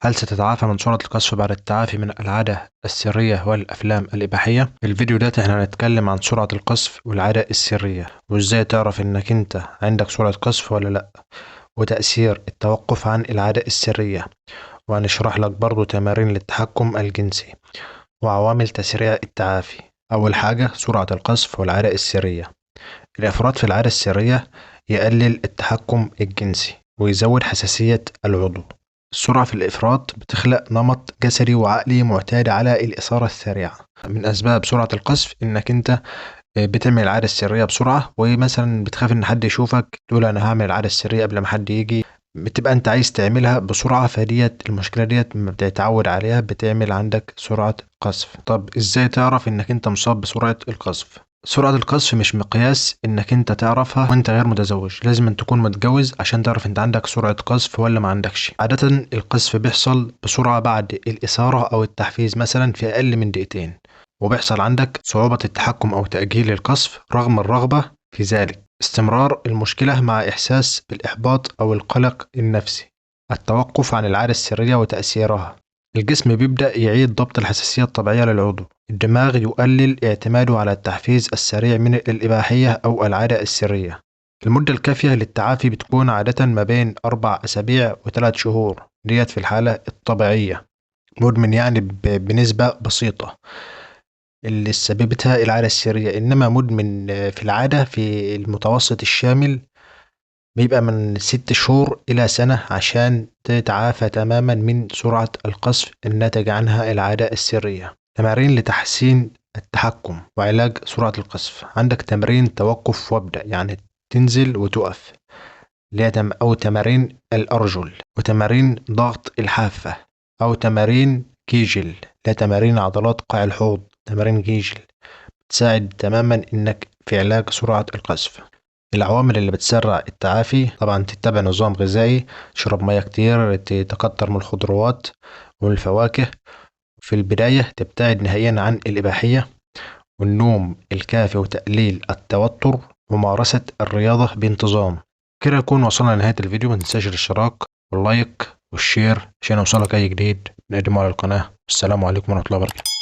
هل ستتعافى من سرعة القذف بعد التعافي من العادة السرية والأفلام الإباحية؟ في الفيديو ده احنا هنتكلم عن سرعة القذف والعادة السرية، وازاي تعرف انك انت عندك سرعة قذف ولا لا، وتأثير التوقف عن العادة السرية، وهنشرح لك برضو تمارين للتحكم الجنسي وعوامل تسريع التعافي. أول حاجة سرعة القذف والعادة السرية. الإفراط في العادة السرية يقلل التحكم الجنسي ويزود حساسية العضو. السرعة في الإفراط بتخلق نمط جسدي وعقلي معتاد على الإثارة السريعة. من أسباب سرعة القذف إنك أنت بتعمل العادة السرية بسرعة، ومثلا بتخاف إن حد يشوفك، تقول أنا هعمل العادة السرية قبل ما حد يجي، بتبقى أنت عايز تعملها بسرعة، فديت المشكلة ديت لما بتتعود عليها بتعمل عندك سرعة قذف. طب إزاي تعرف إنك أنت مصاب بسرعة القذف؟ سرعة القذف مش مقياس انك انت تعرفها وانت غير متزوج، لازم أن تكون متجوز عشان تعرف انت عندك سرعة قذف ولا ما عندكش. عادة القذف بيحصل بسرعة بعد الإثارة أو التحفيز، مثلا في أقل من دقيقتين، وبيحصل عندك صعوبة التحكم أو تأجيل القذف رغم الرغبة في ذلك. استمرار المشكلة مع إحساس بالإحباط أو القلق النفسي. التوقف عن العادة السرية وتأثيرها. الجسم بيبدأ يعيد ضبط الحساسية الطبيعية للعضو. الدماغ يقلل اعتماده على التحفيز السريع من الإباحية أو العادة السرية. المدة الكافية للتعافي بتكون عادة ما بين 4 أسابيع و3 شهور، ديت في الحالة الطبيعية. مدمن يعني بنسبة بسيطة اللي سببتها العادة السرية، إنما مدمن في العادة في المتوسط الشامل بيبقى من 6 شهور إلى سنة عشان تتعافى تماما من سرعة القذف الناتج عنها العادة السرية. تمارين لتحسين التحكم وعلاج سرعة القذف. عندك تمرين توقف وابدأ، يعني تنزل وتقف، أو تمارين الأرجل، وتمارين ضغط الحافة، أو تمارين كيجل، لا تمارين عضلات قاع الحوض، تمارين كيجل تساعد تماما إنك في علاج سرعة القذف. العوامل اللي بتسرع التعافي طبعا تتبع نظام غذائي، تشرب مياه كتير، تكتر من الخضروات والفواكه. في البداية تبتعد نهائيا عن الإباحية، والنوم الكافي وتقليل التوتر، وممارسة الرياضة بانتظام. كده نكون وصلنا لنهاية الفيديو. ما تنساش الاشتراك وال like وال share عشان يوصلك أي جديد نقدمه على القناة. والسلام عليكم ورحمة الله وبركاته.